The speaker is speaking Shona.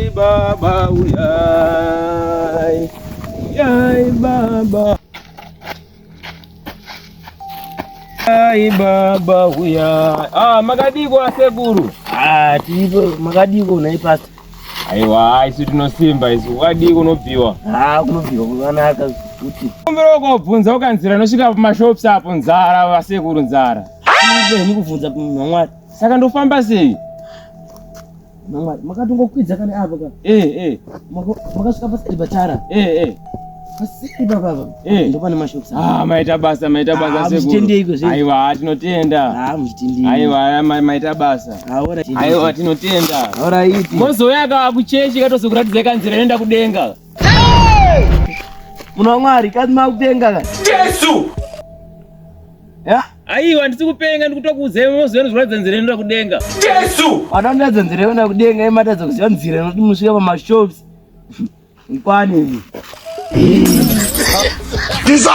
Uyai baba uyai. Uyai baba. Uyai baba uyai. Ah, makadiko asekuru. Ah, tiripo makadiko nhai pastor. Aiwa, isu tinosimba isu. Wakadii kunobviwa? Ah, kunobviwa kwakanaka kuti. Kumbira ukobvunza ukanzira inosvika pamashops apo nzara vasekuru nzara. Iwe kubvunza mangwari. Saka ndofamba sei? Mangwari makatongokwidza kana apa ka. Eh eh. Makasvika paseri patara. Eh eh. Paseri papa apa. Eh. Ndopane mashops. Ah, maita basa, maita basa Ah, sekuru. muchitendeiko zvenyu? Aiwa, tinotenda. Ah, muchitendei. Aiwa, maita basa. Aora. Aiwa, tinotenda. Aora iti. Mozouya ka kuchechi katozokuratidzai kanzira inoenda kudenga. Munhu waMwari kasi makupenga ka. Jesu! Ya? Aiwa, ndisi kupenga ndikutokuudzai mozouya nozokuratidza nzira inoenda kudenga. Jesu! Wadandadzo nzira inoenda kudenga imatadza kuziva nzira inoti musvika pamashops. Mkwani. Jesus!